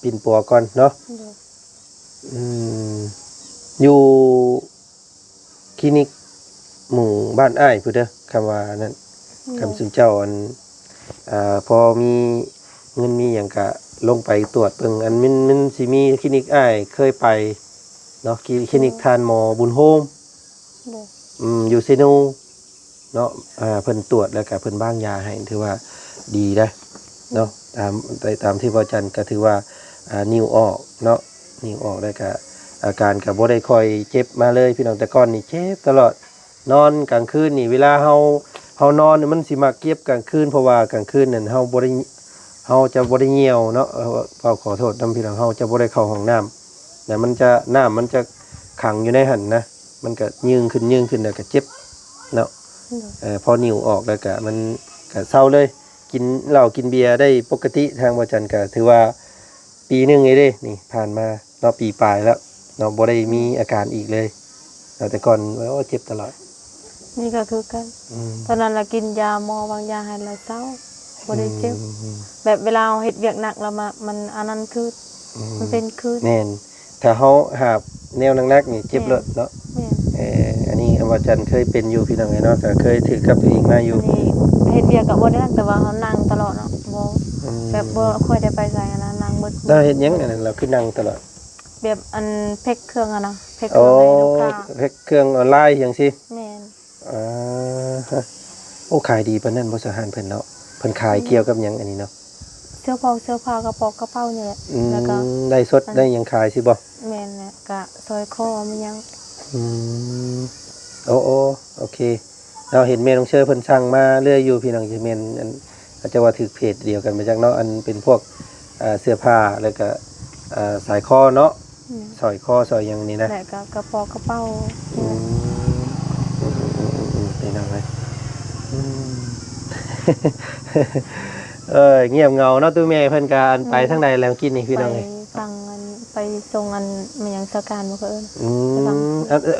ປິ່ນປົວກ່ອນເນາະ. ໂດຍ. ອືມ ຢູ່ຄລີນິກໝູ່ບ້ານອ້າຍພຸ້ນເດີ ຄຳວ່ານັ້ນ. ໂດຍ. ຄຳຊຸມເຈົ້າ ອັນ ອ່າ ພໍມີເງິນມີຫຍັງກະລົງໄປກວດເບິ່ງ. ອັນ ມັນ ມັນຊິມີຄລີນິກອ້າຍເຄີຍໄປເນາະ ຄລີ ຄລີນິກ ອືມ ທ່ານໝໍບຸນໂຮມ. ໂດຍ. ອືມ ຢູ່ເຊໂນເນາະ. ອ່າ ເພິ່ນກວດແລ້ວກະເພິ່ນວາງຢາໃຫ້ ຖືວ່າດີເດ້ເນາະ. ອືມ ຕາມ ຕາມທີ່ເວົ້າກັນກະຖືວ່າ ອ່າ ນິ້ວອອກເນາະ ນິ້ວອອກແລ້ວກະອາການກະບໍ່ໄດ້ຄ່ອຍເຈັບມາເລີຍ ພີ່ນ້ອງ. ແຕ່ກ່ອນນີ້ເຈັບຕະຫຼອດ ນອນກາງຄືນນີ້ ເວລາເຮົາ ເຮົານອນນີ້ມັນຊິມັກເຈັບກາງຄືນ ເພາະວ່າກາງຄືນນັ້ນເຮົາບໍ່ໄດ້ ເຮົາຈະບໍ່ໄດ້ຍ່ຽວເນາະ. ເອີ ເວົ້າຂໍໂທດນຳພີ່ນ້ອງ ເຮົາຈະບໍ່ໄດ້ເຂົ້າຫ້ອງນ້ຳ ແລ້ວມັນຈະ ນ້ຳມັນຈະຂັງຢູ່ໃນຫັ້ນນະ ມັນກະຍືງຂຶ້ນ ຍືງຂຶ້ນ ແລ້ວກະເຈັບເນາະ. ໂດຍ. ເອີ ພໍນິ້ວອອກແລ້ວກະມັນກະເຊົາເລີຍ ກິນເຫຼົ້າກິນເບຍໄດ້ປົກກະຕິ. ທາງບໍ່ຈັນກະຖືວ່າປີໜຶ່ງເດ້ນີ້ຜ່ານມາ ເນາະ ປີປາຍແລ້ວເນາະ ບໍ່ໄດ້ມີອາການອີກເລີຍເນາະ. ແຕ່ກ່ອນ ໂອ້ ເຈັບຕະຫຼອດ. ນີ້ກໍຄືກັນ. ອືມ ຕອນນັ້ນລະກິນຢາ ໝໍວາງຢາໃຫ້ລະເຊົາ ບໍ່ໄດ້ເຈັບ. ອືມ ແບບເວລາເຮົາເຮັດວຽກໜັກລະມາ ມັນອັນນັ້ນຄື ອືມ ມັນເປັນຄື. ແມ່ນ ຖ້າເຮົາຫາບແນວໜັກໆນີ້ເຈັບໂລດເນາະ. ແມ່ນ. ເອີ ອັນນີ້ອາຈານເຄີຍເປັນຢູ່ ພີ່ນ້ອງເອີຍເນາະ ກໍເຄີຍຖືກກັບຕົວເອງມາຢູ່. ອັນນີ້ເຮັດວຽກກໍບໍ່ໄດ້ໜັກ ແຕ່ວ່າເຮົານັ່ງຕະຫຼອດເນາະ ບໍ່ ອືມ ແບບບໍ່ຄ່ອຍໄດ້ໄປໃສຫັ້ນນະ ນັ່ງໝົດ. ແລ້ວເຮັດຫຍັງອັນນັ້ນ ລາວຄືນັ່ງຕະຫຼອດ? ແບບອັນແພັກເຄື່ອງຫັ້ນນະ ແພັກເຄື່ອງໃຫ້ລູກຄ້າ ແພັກເຄື່ອງອອນລາຍຫຍັງຊີ້. ແມ່ນ. ອ່າ ໂອ້ ຂາຍດີປານນັ້ນບໍ່ ສະຫານເພິ່ນເນາະ? ເພິ່ນຂາຍ ອືມ ກ່ຽວກັບຫຍັງອັນນີ້ເນາະ? ເສື້ອຜອກ ເສື້ອຜ້າ ກະປອກ ກະເປົານີ້ແຫຼະ. ອືມ ແລ້ວກະໄດ້ສົດ ອັນ ໄດ້ຫຍັງຂາຍຊິບໍ່? ແມ່ນແຫຼະ ກະຊອຍຄໍມີຫຍັງ. ອືມ ໂອ້ ໂອ້ ໂອເຄ. ເຮົາເຫັນແມ່ນ້ອງເຊີເພິ່ນສັ່ງມາເລື້ອຍຢູ່ ພີ່ນ້ອງ ຊິແມ່ນອັນ ອາດຈະວ່າຖືກເພຈດຽວກັນມາຈັກເນາະ ອັນເປັນພວກ ເອີ ເສື້ອຜ້າ ແລ້ວກະ ເອີ ສາຍຄໍເນາະ. ອືມ ສ້ອຍຄໍ ສ້ອຍຫຍັງນີ້ນະ ແລະກະກະປອກ ກະເປົາ. ອືມ ອືມ ພີ່ນ້ອງເອີຍ ອືມ ເອີ ງຽບເຫງົາເນາະ ຕູ້ແມ່ເພິ່ນກະ ອັນ ອືມ ໄປທາງໃດແລ້ວກິນນີ້ ພີ່ນ້ອງເອີຍ? ໄປຟັງອັນ ໄປສົ່ງອັນ ແມ່ນຫຍັງ ສາວການບໍ່ ເອີ້ນ. ອືມ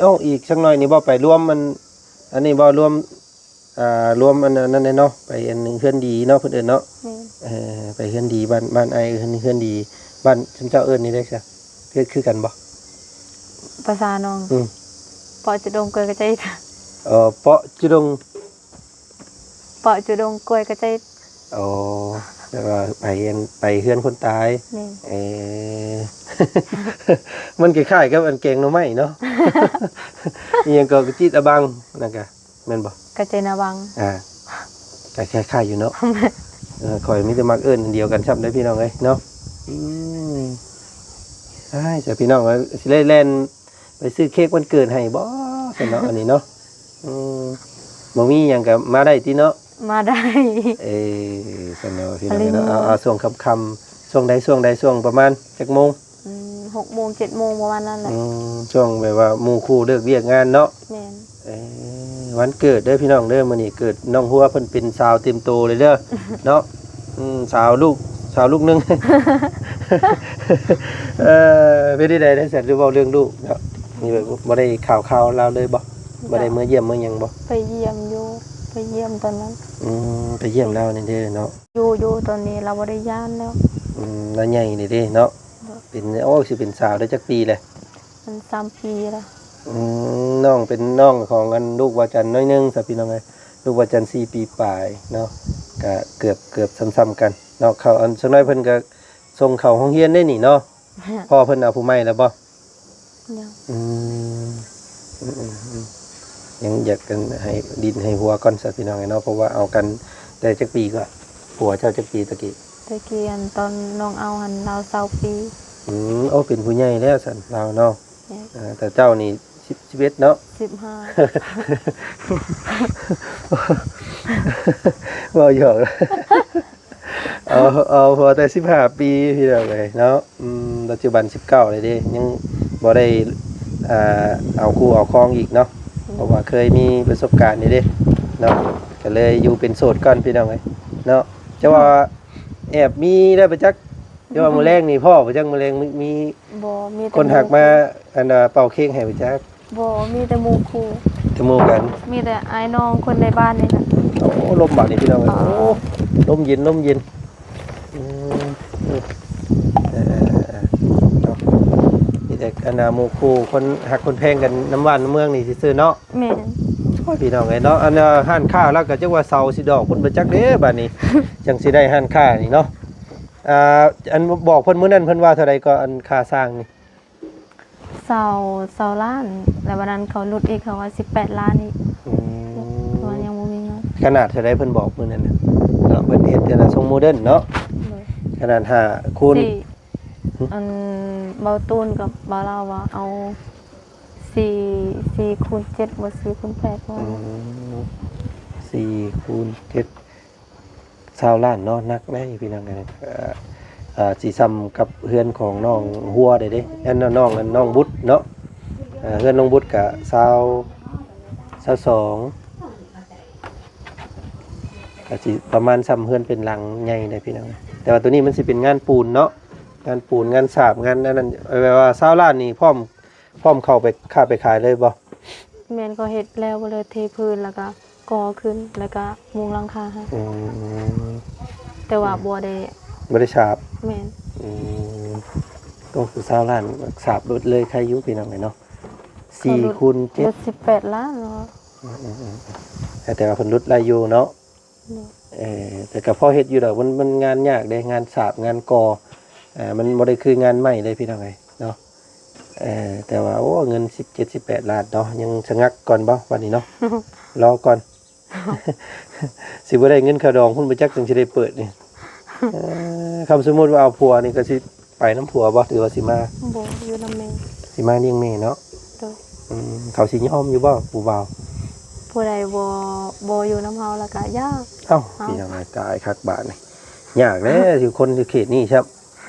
ເອົາ ອີກຈັກໜ້ອຍນີ້ບໍ່ ໄປລວມອັນ ອັນນີ້ບໍ່ ລວມ ອ່າ ລວມອັນ ອັນນັ້ນເນາະ ໄປອັນເຮືອນດີເນາະ ເພິ່ນເອີ້ນເນາະ. ແມ່ນ. ເອີ ໄປເຮືອນດີ ບ້ານ ບ້ານອ້າຍເອີ້ນເຮືອນດີ ບ້ານຊຸມເຈົ້າເອີ້ນນີ້ໄດ໋ຊະ ເອີ້ນຄືກັນບໍ່? ພາສານ້ອງ ອືມ ເປາະຈຸດົງກວຍກະໄຈ. ເອີ ເປາະຈຸດົງ ເປາະຈຸດົງກວຍກະໄຈ. ອໍ ແປວ່າໄປອັນ ໄປເຮືອນຄົນຕາຍ. ແມ່ນ. ເອີ ມັນຄ້າຍໆກັບອັນແກງໜໍ່ໄມ້ເນາະ ອີ່ຫຍັງກໍກະຈິດອະບັງນັ້ນກະ ແມ່ນບໍ່? ກະເຈນາວັງ. ອ່າ ກະຄ້າຍໆຢູ່ເນາະ. ເອີ ຂ້ອຍມີແຕ່ມັກເອີ້ນອັນດຽວກັນຊ້ຳເດ້ ພີ່ນ້ອງເອີຍເນາະ. ອືມ ອ້າຍ ເຈົ້າ ພີ່ນ້ອງເອີຍ ຊິໄດ້ແລ່ນໄປຊື້ເຄ້ກວັນເກີດໃຫ້ບໍ່ຊັ້ນເນາະ ອັນນີ້ເນາະ. ອືມ ບໍ່ມີຫຍັງກະມາໄດ້ຕິເນາະ? ມາໄດ້. ເອີ ຊັ້ນເນາະ ພີ່ນ້ອງເອີຍເນາະ. ເອົາ ເອົາ ຊ່ວງຄ່ຳໆ ຊ່ວງໃດ ຊ່ວງໃດ ຊ່ວງປະມານຈັກໂມງ? ອືມ ຫົກໂມງ ເຈັດໂມງ ປະມານນັ້ນແຫຼະ. ອືມ ຊ່ວງແບບວ່າໝູ່ຄູ່ເລີກວຽກງານເນາະ. ແມ່ນ. ເອີ ວັນເກີດເດີພີ່ນ້ອງເດີ ມື້ນີ້ເກີດນ້ອງຫົວເພິ່ນເປັນສາວເຕັມໂຕເລີຍເດີ ເນາະ. ອືມ ສາວລູກ ສາວລູກໜຶ່ງ. ເອີ ເປັນຈັ່ງໃດໄດ້ຊັ້ນ ຫຼືເວົ້າເລື່ອງລູກເນາະ? ນີ້ແບບບໍ່ໄດ້ຂ່າວຄາວລາວເລີຍບໍ່? ບໍ່ໄດ້ເມືອຢ້ຽມເມືອຫຍັງບໍ່? ໄປຢ້ຽມຢູ່ ໄປຢ້ຽມຕອນນັ້ນ. ອືມ ໄປຢ້ຽມລາວນີ້ເດີເນາະ. ຢູ່ ຢູ່ຕອນນີ້ລາວບໍ່ໄດ້ຢ້ານແລ້ວ. ອືມ ລາວໃຫຍ່ນີ້ເດ້ເນາະ. ໂດຍ. ເປັນ ໂອ້ ຊິເປັນສາວໄດ້ຈັກປີແລ້ວ? ມັນສາມປີແລ້ວ. ອືມ ນ້ອງເປັນນ້ອງຂອງອັນລູກວາຈັນໜ້ອຍໜຶ່ງຊະພີ່ນ້ອງເອີຍ ລູກວາຈັນສີ່ປີປາຍເນາະ ກະເກືອບ ເກືອບຊ່ຳໆກັນເນາະ ເຂົາອັນ ສ່ວນຫຼາຍເພິ່ນກະສົ່ງເຂົ້າໂຮງຮຽນໄດ້ນີ້ເນາະ ພໍ່ເພິ່ນເອົາຜູ້ໃໝ່ແລ້ວບໍ່? ຍັງ ອືມ ອືມໆໆ ຍັງຢາກອັນໃຫ້ດິ້ນໃຫ້ຫົວກ່ອນຊະພີ່ນ້ອງເອີຍເນາະ ເພາະວ່າເອົາກັນແຕ່ຈັກປີກະ? ຜົວເຈົ້າຈັກປີຕະກີ້? ຕະກີ້ອັນຕອນນ້ອງເອົາຫັ້ນລາວຊາວປີ. ອືມ ໂອ້ ເປັນຜູ້ໃຫຍ່ແລ້ວຊັ້ນລາວເນາະ. ແມ່ນ ເອີ ແຕ່ເຈົ້ານີ້ສິບ ສິບເອັດເນາະ ສິບຫ້າ ເວົ້າຫຍອກ ເອົາ ເອົາພໍແຕ່ສິບຫ້າປີພີ່ນ້ອງເອີຍເນາະ. ອືມ ປັດຈຸບັນສິບເກົ້າແລ້ວເດ້ ຍັງບໍ່ໄດ້ ອ່າ ເອົາຄູ່ເອົາຄອງອີກເນາະ ອືມ ເພາະວ່າເຄີຍມີປະສົບການນີ້ເດ້ເນາະ ກະເລີຍຢູ່ເປັນໂສດກ່ອນພີ່ນ້ອງເອີຍເນາະ. ຈະວ່າແອບມີໄດ້ປະຈັກ ແຕ່ວ່າມື້ແລງນີ້ພໍ້ບໍ່ຈັກ ມື້ແລງມີ ບໍ່ ມີແຕ່ ຄົນຮັກມາ ໝູ່ ອັນວ່າເປົ່າເຄັກໃຫ້ບໍ່ຈັກ? ບໍ່ ມີແຕ່ໝູ່ຄູ່ ແຕ່ໝູ່ກັນ ມີແຕ່ອ້າຍນ້ອງຄົນໃນບ້ານນີ້ແຫຼະ. ໂອ້ ລົມບາດນີ້ພີ່ນ້ອງເອີຍ ອໍ ໂອ້ ລົມເຢັນ ລົມເຢັນ. ອືມ ເອີ ເອີ ເນາະ ມີແຕ່ອັນວ່າໝູ່ຄູ່ຄົນຮັກຄົນແພງກັນນຳບ້ານນຳເມືອງນີ້ຊື່ໆເນາະ. ແມ່ນ ໂອ້ຍ ພີ່ນ້ອງເອີຍເນາະ ອັນ ເອີ ຮ້ານຄ້າລາວກະຈັກວ່າເຊົ່າຊິດອກພຸ້ນບໍ່ຈັກເດ້ບາດນີ້ ຈັ່ງຊິໄດ້ຮ້ານຄ້ານີ້ເນາະ. ອ່າ ອັນບອກເພິ່ນມື້ນັ້ນເພິ່ນວ່າເທົ່າໃດກໍ ອັນຄ່າສ້າງນີ້? ຊາວ ຊາວລ້ານ ແລ້ວວັນນັ້ນເຂົາຫຼຸດອີກ ເຂົາວ່າສິບແປດລ້ານອີກ. ອືມ ເພາະວ່າຍັງບໍ່ມີເງິນ. ຂະໜາດເທົ່າໃດເພິ່ນບອກມື້ນັ້ນນະ? ເນາະ ເພິ່ນເຮັດເທື່ອລະຊົງໂມເດີນເນາະ. ໂດຍ ຂະໜາດຫ້າຄູນ ສີ່ ຫຶ? ອັນເບົາຕູນກັບເບົາລາວວ່າເອົາສີ່ ສີ່ຄູນເຈັດ ບໍ່ ສີ່ຄູນແປດ ອືມ ສີ່ຄູນເຈັດ ຊາວລ້ານເນາະ ໜັກໄດ໋ພີ່ນ້ອງເອີຍ. ເອີ ເອີ ຊິຊ່ຳກັບເຮືອນຂອງນ້ອງຫົວໄດ້ເດ້ ອັນນ້ອງ ອັນນ້ອງບຸດເນາະ. ເອີ ເຮືອນນ້ອງບຸດກະຊາວ ຊາວສອງ ກະຊິປະມານຊ່ຳເຮືອນເປັນຫຼັງໃຫຍ່ໄດ໋ພີ່ນ້ອງ. ແຕ່ວ່າໂຕນີ້ມັນຊິເປັນງານປູນເນາະ ງານປູນ ງານສາບ ງານອັນນັ້ນ ແບບວ່າຊາວລ້ານນີ້ພ້ອມ ພ້ອມເຂົ້າໄປຄ້າໄປຂາຍເລີຍບໍ່? ແມ່ນ ເຂົາເຮັດແລ້ວ ບໍ່ເລີຍເທພື້ນ ແລ້ວກະກໍ່ຂຶ້ນ ແລ້ວກະມຸງຫຼັງຄາໃຫ້. ອືມ ແຕ່ວ່າບໍ່ໄດ້ ບໍ່ໄດ້ສາບ. ແມ່ນ ອືມ ກໍຄືຊາວລ້ານສາບໂລດເລີຍ ໄຄຢູ່ພີ່ນ້ອງເອີຍເນາະ. ສີ່ຄູນເຈັດ ເຂົາຫຼຸດ ຫຼຸດສິບແປດລ້ານເນາະ. ອືມໆໆ ແຕ່ວ່າເພິ່ນຫຼຸດໄດ້ຢູ່ເນາະ. ໂດຍ ເອີ ແຕ່ກໍພໍເຮັດຢູ່ດອກ ມັນ ມັນງານຍາກເດ້ ງານສາບ ງານກໍ່ ເອີ ມັນບໍ່ໄດ້ຄືງານໄມ້ເດ້ພີ່ນ້ອງເອີຍເນາະ. ເອີ ແຕ່ວ່າ ໂອ້ ເງິນສິບເຈັດ ສິບແປດລ້ານເນາະ ຍັງສະງັກກ່ອນບໍ່ບັດນີ້ເນາະ ລໍກ່ອນ ຊິບໍ່ໄດ້ເງິນຄ່າດອງພຸ້ນບໍ່ຈັກ ຈຶ່ງຊິໄດ້ເປີດນີ້. ເອີ ຄັນສົມມຸດວ່າເອົາຜົວນີ້ກໍຊິ ໄປນຳຜົວບໍ່ ຫຼືວ່າຊິມາ? ບໍ່ ຢູ່ນຳແມ່. ຊິມາລ້ຽງແມ່ເນາະ. ໂດຍ ອືມ ເຂົາຊິຍອມຢູ່ບໍ່ຜູ້ບ່າວ? ຜູ້ໃດບໍ່ ບໍ່ຢູ່ນຳເຮົາລະກະຍາກ. ເອົ້າ ເອົ້າ ພີ່ນ້ອງເອີຍ ຕາຍຄັກບາດນີ້ ຍາກແລ້ວ ຢູ່ຄົນຢູ່ເຂດນີ້ຊ້ຳ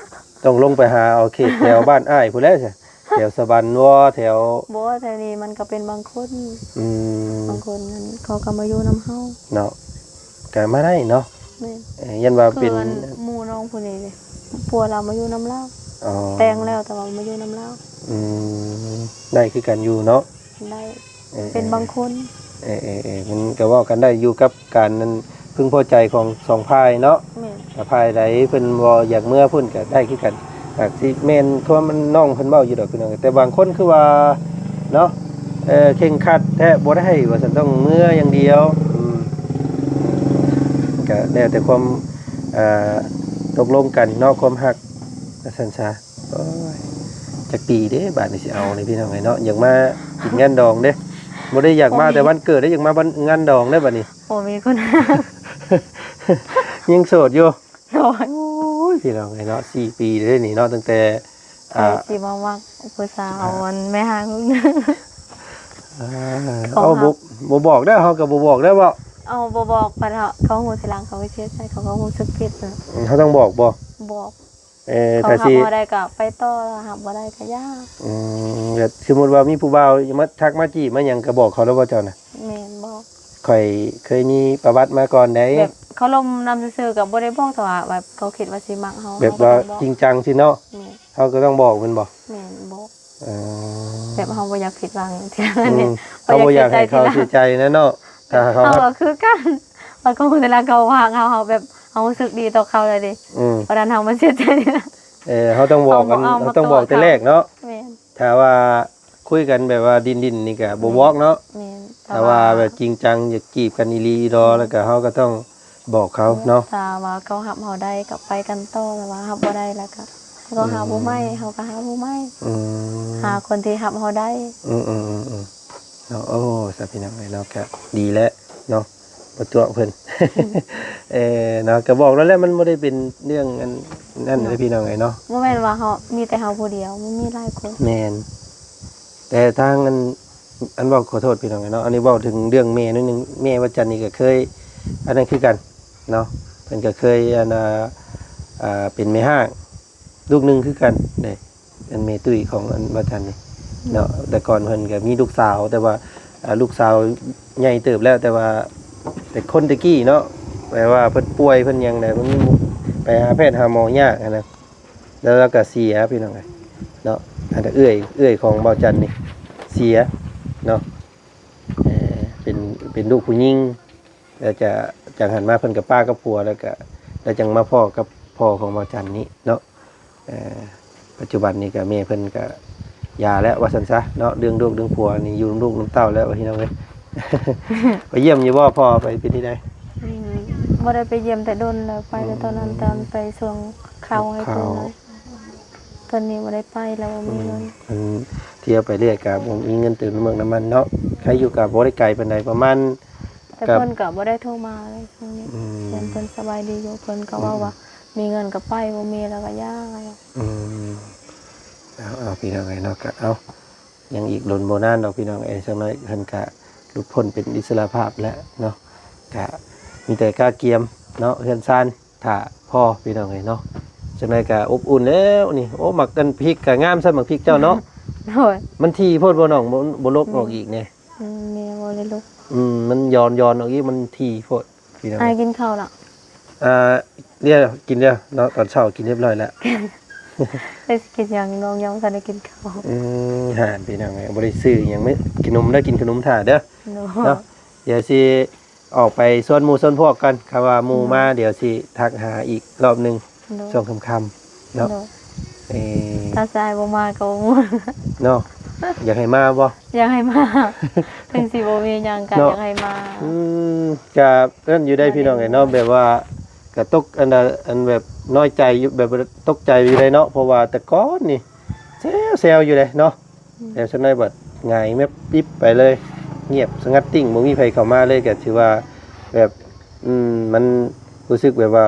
ຕ້ອງລົງໄປຫາເອົາເຂດແຖວບ້ານອ້າຍພຸ້ນແຫຼະ ແຖວສະຫວັນບໍ່ ແຖວ ບໍ່ ແຖວນີ້ມັນກໍເປັນບາງຄົນ. ອືມ ບາງຄົນນັ້ນເຂົາກໍມາຢູ່ນຳເຮົາເນາະ. ກໍມາໄດ້ເນາະ. ແມ່ນ ເອີ ຢ້ານວ່າເປັນ ຄືອັນໝູ່ນ້ອງຜູ້ນີ້ເດ ຜົວລາວມາຢູ່ນຳລາວ. ອໍ ແຕ່ງແລ້ວແຕ່ວ່າມາຢູ່ນຳລາວ. ອືມ ໄດ້ຄືກັນຢູ່ເນາະ. ໄດ້ ເອີ ເປັນບາງຄົນ. ເອີໆໆ ມັນກໍເວົ້າກັນໄດ້ ຢູ່ກັບການນັ້ນ ເພິ່ງພໍໃຈຂອງສອງຝ່າຍເນາະ. ແມ່ນ ຖ້າຝ່າຍໃດເພິ່ນບໍ່ຢາກເມືອພຸ້ນກໍໄດ້ຄືກັນ. ຫາກຊິແມ່ນຄວາມ ນ້ອງເພິ່ນເວົ້າຢູ່ດອກພີ່ນ້ອງ ແຕ່ບາງຄົນຄືວ່າເນາະ ເຄັ່ງຄັດແທ້ ບໍ່ໄດ້ວ່າຊັ້ນ ຕ້ອງເມືອຢ່າງດຽວ. ອືມ ກໍແລ້ວແຕ່ຄວາມ ເອີ ຕົກລົງກັນເນາະ ຄວາມຮັກວ່າຊັ້ນຊະ. ໂອ້ຍ ຈັກປີເດ້ບາດນີ້ຊິເອົານີ້ພີ່ນ້ອງເອີຍເນາະ ຢາກມາກິນງານດອງເດ້. ບໍ່ໄດ້ຢາກມາແຕ່ວັນເກີດເດ້ ຢາກມາວັນ ງານດອງເດ້ບາດນີ້. ບໍ່ມີຄົນຮັກ ຍັງໂສດຢູ່. ໂດຍ ໂອ້ຍ ພີ່ນ້ອງເອີຍເນາະ ສີ່ປີເດ້ນີ້ເນາະ ຕັ້ງແຕ່ ອ່າ ໃຜຊິມາມັກຜູ້ສາວ ອ່າ ອັນແມ່ຮ້າງ ອ່າ ເອົາ ບໍ່ ບໍ່ບອກເດີ ເຮົາກໍບໍ່ບອກເດີເບາະ. ເອົາ ບໍ່ບອກ ບັດເຂົາ ເຂົາຮູ້ທີຫຼັງ ເຂົາກໍເສຍໃຈ ເຂົາກໍຮູ້ສຶກຜິດ. ເຮົາຕ້ອງບອກບໍ່? ບອກ. ເອີ ເຂົາຮັບເຮົາໄດ້ກໍໄປຕໍ່ ຮັບບໍ່ໄດ້ກໍຢ່າ. ອືມ ແບບສົມມຸດວ່າມີຜູ້ບ່າວມາທັກມາຈີບມາຫຍັງ ກໍບອກເຂົາແລ້ວບໍ່ເຈົ້ານະ? ແມ່ນ ບອກ. ຂ້ອຍເຄີຍມີປະຫວັດມາກ່ອນໃດ໋. ແບບເຂົາລົມນຳຊື່ໆ ກໍບໍ່ໄດ້ບອກ ແຕ່ວ່າແບບເຂົາຄິດວ່າຊິມັກເຮົາ ແບບວ່າຈິງຈັງຊີ້ເນາະ. ແມ່ນ ເຮົາກໍຕ້ອງບອກແມ່ນບໍ່? ແມ່ນ ບອກ. ເອີ ແບບເຮົາບໍ່ຢາກຜິດຫວັງທີຫຼັງ. ອືມ ເຮົາບໍ່ຢາກໃຫ້ເຂົາເສຍໃຈນະເນາະ. ຖ້າເຂົາ ເຮົາກໍຄືກັນ ວ່າເຂົາ ເວລາເຂົາຮັກເຮົາ ເຮົາແບບ ເຮົາຮູ້ສຶກດີຕໍ່ເຂົາແລ້ວເດ້. ອືມ ບັດນັ້ນເຮົາມາເສຍໃຈທີຫຼັງ. ເອີ ເຮົາຕ້ອງບອກກັນ ເຮົາຕ້ອງບອກແຕ່ແລກເນາະ. ແມ່ນ ຖ້າວ່າ ຄຸຍກັນແບບວ່າດິນໆນີ້ກະບໍ່ບອກເນາະ. ແມ່ນ ແຕ່ ແຕ່ວ່າ ວ່າແບບຈິງຈັງ ຢາກຈີບກັນອີ່ຫຼີອີ່ຫຼໍ ແລ້ວກະເຮົາກະຕ້ອງບອກເຂົາເນາະ. ຖ້າວ່າເຂົາຮັບເຮົາໄດ້ກະໄປກັນຕໍ່ ແຕ່ວ່າຮັບບໍ່ໄດ້ແລ້ວກະ ເຂົາຫາຜູ້ໃໝ່ ເຮົາກະຫາຜູ້ໃໝ່ ອືມ ຫາຄົນທີ່ຮັບເຮົາໄດ້. ອືມໆໆໆ ເນາະ. ໂອ້ ຊະ ພີ່ນ້ອງເອີຍເນາະ ກະດີແລ້ວເນາະ ບໍ່ຕົວະເພິ່ນ ເອີ ເນາະ. ກະບອກແລ້ວແຫຼະ ມັນບໍ່ໄດ້ເປັນເລື່ອງອັນນັ້ນເນາະ ເດີພີ່ນ້ອງເອີຍເນາະ. ບໍ່ແມ່ນວ່າເຮົາ ມີແຕ່ເຮົາຜູ້ດຽວ ມັນມີຫຼາຍຄົນ. ແມ່ນ ແຕ່ທາງອັນ ອັນເວົ້າ ຂໍໂທດພີ່ນ້ອງເອີຍເນາະ ອັນນີ້ເວົ້າເຖິງເລື່ອງແມ່ໜ້ອຍໜຶ່ງ. ແມ່ວາຈັນນີ້ກະເຄີຍອັນນັ້ນຄືກັນເນາະ ເພິ່ນກະເຄີຍອັນ ອ່າ ອ່າ ເປັນແມ່ຮ້າງລູກໜຶ່ງຄືກັນເດ້. ອັນແມ່ຕຸ້ຍຂອງອັນວາຈັນນີ້ເນາະ ແຕ່ກ່ອນເພິ່ນກະມີລູກສາວ ແຕ່ວ່າ ອ່າ ລູກສາວໃຫຍ່ເຕີບແລ້ວ ແຕ່ວ່າ ແຕ່ຄົນແຕ່ກີ້ເນາະ ແບບວ່າເພິ່ນປ່ວຍເພິ່ນຫຍັງໃດ ມັນໄປຫາແພດຫາໝໍຍາກຫັ້ນນະ ແລ້ວລາວກະເສຍພີ່ນ້ອງເອີຍເນາະ. ອັນເອື້ອຍ ເອື້ອຍຂອງບ່າວຈັນນີ້ເສຍເນາະ ເປັນ ເປັນລູກຜູ້ຍິງ ແລ້ວຈະ ຈັ່ງຫັ້ນມາເພິ່ນກະປະກັບຜົວ ແລ້ວກະ ແລ້ວຈັ່ງມາພໍ້ກັບພໍ່ຂອງບ່າວຈັນນີ້ເນາະ. ເອີ ປັດຈຸບັນນີ້ກະແມ່ເພິ່ນກະຢ່າແລ້ວວ່າຊັ້ນຊະເນາະ ເລື່ອງລູກເລື່ອງຜົວນີ້ ຢູ່ນຳລູກນຳເຕົ້າແລ້ວພີ່ນ້ອງເອີຍ. ໄປຢ້ຽມຢູ່ບໍ່ ພໍ່ໄປເປັນຈັ່ງໃດ? ອືມ ບໍ່ໄດ້ໄປຢ້ຽມແຕ່ດົນແລ້ວ ໄປແຕ່ຕອນນັ້ນ ອືມ ຕອນໄປສົ່ງເຂົ້າໃຫ້ເພິ່ນ ເຂົ້າ ນະ ຕອນນີ້ບໍ່ໄດ້ໄປແລ້ວ ບໍ່ມີເງິນ. ອືມ ມັນທຽວໄປເລື້ອຍກະບໍ່ມີເງິນເຕີມນ້ຳມັນເນາະ. ໃຜຢູ່ກະບໍ່ໄດ້ໄກປານໃດ ປະມານ ແຕ່ເພິ່ນກະບໍ່ໄດ້ໂທມາເລີຍຊ່ວງນີ້. ອືມ ເພິ່ນ ເພິ່ນສະບາຍດີຢູ່ ເພິ່ນກະເວົ້າວ່າ ອືມ ມີເງິນກະໄປ ບໍ່ມີແລ້ວກະຢ່າ. ອືມ ເອົາ ເອົາ ພີ່ນ້ອງເອີຍເນາະ ກະເອົາ ຍັງອີກດົນບໍ່ນານດອກພີ່ນ້ອງເອີຍ ຈັກໜ້ອຍເພິ່ນກະຫຼຸດພົ້ນເປັນອິດສະຫຼະພາບແລ້ວເນາະ. ກະມີແຕ່ກະກຽມເນາະ ເຮືອນຊານຖ້າພໍ່ພີ່ນ້ອງເອີຍເນາະ ຈັ່ງໃດກະອົບອຸ່ນແລ້ວນີ້. ໂອ້ ໝາກອັນພິກກະງາມຊ້ຳ ໝາກພິກເຈົ້າເນາະ. ໂດຍ ມັນຖີ່ໂພດບໍ່ນ້ອງ ບໍ່ ບໍ່ລົກອອກອີກແນ່. ອືມ ແມ່ບໍ່ໄດ້ລົກ. ອືມ ມັນຢອນໆອອກອີກ ມັນຖີ່ໂພດ. ພີ່ນ້ອງ ອ້າຍກິນເຂົ້າລະ? ອ່າ ດຽວ ກິນແລ້ວເນາະ ຕອນເຊົ້າກິນຮຽບຮ້ອຍແລ້ວ. ແລ້ວຊິກິນຫຍັງ ນ້ອງຍັງບໍ່ທັນໄດ້ກິນເຂົ້າ. ອືມ ຫານພີ່ນ້ອງເອີຍ ບໍ່ໄດ້ຊື້ຫຍັງ ກິນຂະໜົມເດີ ກິນຂະໜົມຖ້າເດີ. ໂດຍ ເນາະ ດຽວຊິອອກໄປຊວນໝູ່ຊວນພວກກ່ອນ ຄັນວ່າໝູ່ມາ ອືມ ດຽວຊິທັກຫາອີກລອບໜຶ່ງ. ໂດຍ ຊ່ວງຄ່ຳໆເນາະ. ໂດຍ ເອີ ຖ້າຊາຍບໍ່ມາກໍບໍ່ມ່ວນເນາະ. ຢາກໃຫ້ມາບໍ່? ຢາກໃຫ້ມາ ເຖິງຊິບໍ່ມີຫຍັງກໍ ເນາະ ຢາກໃຫ້ມາ. ອືມ ກະນັ້ນຢູ່ໄດ໋ພີ່ນ້ອງເອີຍເນາະ ແບບວ່າກະຕົກອັນ ອັນແບບນ້ອຍໃຈຢູ່ ແບບຕົກໃຈຢູ່ໄດ໋ເນາະ ເພາະວ່າແຕ່ກ່ອນນີ້ແຊວໆຢູ່ເດເນາະ. ອືມ ແຕ່ສ່ວນໃຫຍ່ບັດຫງາຍແມັບປິບໄປເລີຍ ງຽບສະຫງັດຕິ້ງ ບໍ່ມີໃຜເຂົ້າມາເລີຍ ກະຖືວ່າແບບ ອືມ ມັນຮູ້ສຶກແບບວ່າ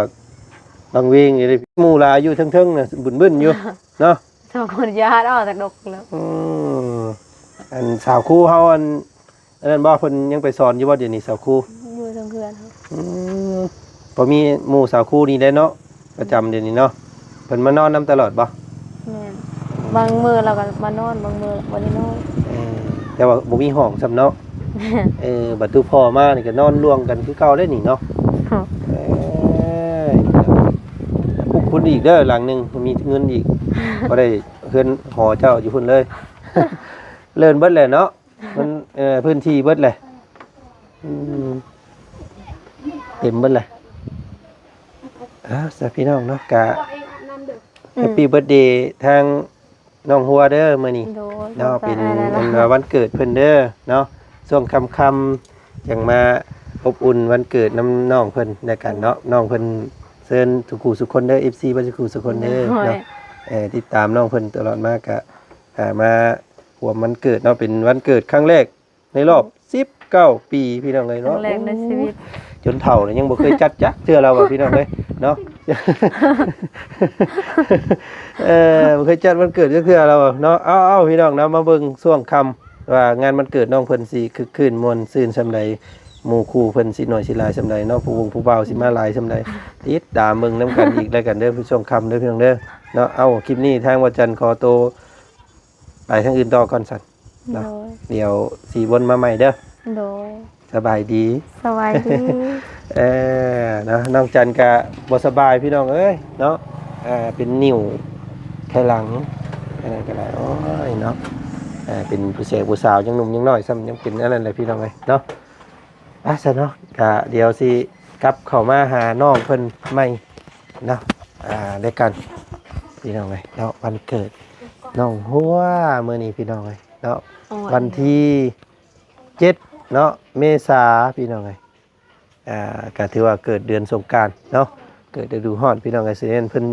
ວັງເວງຢູ່ເດ. ໝູ່ຫຼາຍຢູ່ເທິງໆນະ ບຶ້ນໆຢູ່ເນາະ. ສອງຄົນຍາດອອກຈາກດົກແລ້ວ. ອືມ ອັນສາວຄູເຮົາ ອັນ ອັນນັ້ນບໍ່ ເພິ່ນຍັງໄປສອນຢູ່ບໍ່ດຽວນີ້ ສາວຄູ? ຢູ່ເທິງເຮືອນ. ອືມ ພໍມີໝູ່ສາວຄູນີ້ແຫຼະເນາະ ປະຈຳດຽວນີ້ເນາະ. ເພິ່ນມານອນນຳຕະຫຼອດບໍ່? ແມ່ນ ບາງມື້ລາວກໍມານອນ ບາງມື້ບໍ່ໄດ້ນອນ. ເອີ ແຕ່ວ່າບໍ່ມີຫ້ອງຊ້ຳເນາະ. ແມ່ນ ເອີ ບັດຕູພໍ່ມານີ້ກໍນອນລວມກັນຄືເກົ່າເດ້ນີ້ເນາະ. ເອີຍ ປຸກພຸ້ນອີກເດີ ຫຼັງໜຶ່ງ ມີເງິນອີກ ບໍ່ໄດ້ເຮືອນຫໍເຈົ້າຢູ່ພຸ້ນເລີຍ ເລີນເບິດແຫຼະເນາະ. ມັນ ເອີ ພື້ນທີ່ເບິດແຫຼະ ອືມ ເຕັມເບິດແຫຼະ. ເອົາຊະ ພີ່ນ້ອງເນາະ ກະ ອືມ Happy Birthday ທາງນ້ອງຫົວເດີມື້ນີ້. ໂດຍ ເນາະ ຂອບໃຈ ເປັນ ຫຼາຍໆ ເປັນວ່າວັນເກີດເພິ່ນເດີເນາະ. ຊ່ວງຄ່ຳໆ ຈັ່ງມາອົບອຸ່ນວັນເກີດນຳນ້ອງເພິ່ນແລ້ວກັນເນາະ. ໂດຍ ນ້ອງເພິ່ນເຊີນສູ່ຄູ່ສູ່ຄົນເດີ ເອັຟຊີ ເບິດສູ່ຄູ່ສູ່ຄົນເດີ ໂດຍ ເນາະ. ເອີ ຕິດຕາມນ້ອງເພິ່ນຕະຫຼອດມາ ກະ ອ່າ ມາຮ່ວມວັນເກີດເນາະ ເປັນວັນເກີດຄັ້ງແລກໃນລອບ ອືມ ສິບເກົ້າປີ ພີ່ນ້ອງເອີຍເນາະ. ຄັ້ງແລກໃນຊີວິດ ໂອ້ ຈົນເຖົ້າແລ້ວຍັງບໍ່ເຄີຍຈັດຈັກເທື່ອລາວວ່າ ພີ່ນ້ອງເອີຍເນາະ. ເອີ ບໍ່ເຄີຍຈັດວັນເກີດຈັກເທື່ອລາວວ່າເນາະ. ເອົາໆ ພີ່ນ້ອງເນາະ ມາເບິ່ງຊ່ວງຄ່ຳວ່າງານວັນເກີດນ້ອງເພິ່ນຊິຄຶກຄື້ນມ່ວນຊື່ນສ່ຳໃດ ໝູ່ຄູ່ເພິ່ນຊິໜ້ອຍຊິຫຼາຍສ່ຳໃດເນາະ ຜູ້ວົງຜູ້ບ່າວຊິມາຫຼາຍສ່ຳໃດ ຕິດຕາມເບິ່ງນຳກັນອີກແລ້ວກັນເດີ ຊ່ວງຄ່ຳເດີ ພີ່ນ້ອງເດີເນາະ. ເອົາ ຄລິບນີ້ທາງວາຈັນຂໍໂຕ ໄປທາງອື່ນຕໍ່ກ່ອນຊັ້ນເນາະ. ໂດຍ ດຽວຊິວົນມາໃໝ່ເດີ. ໂດຍ ສະບາຍດີ. ສະບາຍດີ. ເອີ ເນາະ ນ້ອງຈັນກະບໍ່ສະບາຍພີ່ນ້ອງເອີຍເນາະ. ເອີ ເປັນນິ້ວໄຂຫຼັງ ອັນນັ້ນກະໄດ້. ໂອ້ຍເນາະ ເອີ ເປັນຜູ້ແສຜູ້ສາວ ຍັງໜຸ່ມຍັງນ້ອຍຊ້ຳ ຍັງເປັນອັນນັ້ນແຫຼະ ພີ່ນ້ອງເອີຍເນາະ. ອ່ະ ຊັ້ນເນາະ ກະດຽວຊິກັບເຂົ້າມາຫານ້ອງເພິ່ນໃໝ່ເນາະ. ອ່າ ແລ້ວກັນ ພີ່ນ້ອງເອີຍເນາະ ວັນເກີດນ້ອງຫົວມື້ນີ້ ພີ່ນ້ອງເອີຍ ເນາະ ອໍ ວັນທີເຈັດເນາະ ເມສາ ພີ່ນ້ອງເອີຍ ອ່າ ກໍຖືວ່າເກີດເດືອນສົງການເນາະ ເກີດລະດູຮ້ອນ ພີ່ນ້ອງເອີຍ ຊິແມ່ນເພິ່ນ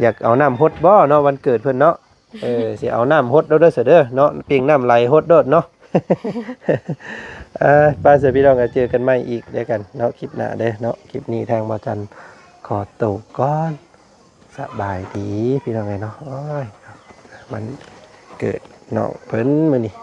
ຢາກເອົານ້ຳຫົດບໍ່ເນາະ ວັນເກີດເພິ່ນເນາະ ເອີ ຊິເອົານ້ຳຫົດໂລດເດີ ເດີເນາະ ເປັ່ງນ້ຳໄຫຼຫົດໂລດເນາະ ເອີ ໄປຊະ ພີ່ນ້ອງ ກໍເຈີກັນໃໝ່ອີກແລ້ວກັນເນາະ ຄລິບໜ້າເດີເນາະ ຄລິບນີ້ທາງບ່າວຈັນຂໍໂຕກ່ອນ ສະບາຍດີພີ່ນ້ອງເອີຍເນາະ ໂອ້ຍ ວັນເກີດນ້ອງເພິ່ນມື້ນີ້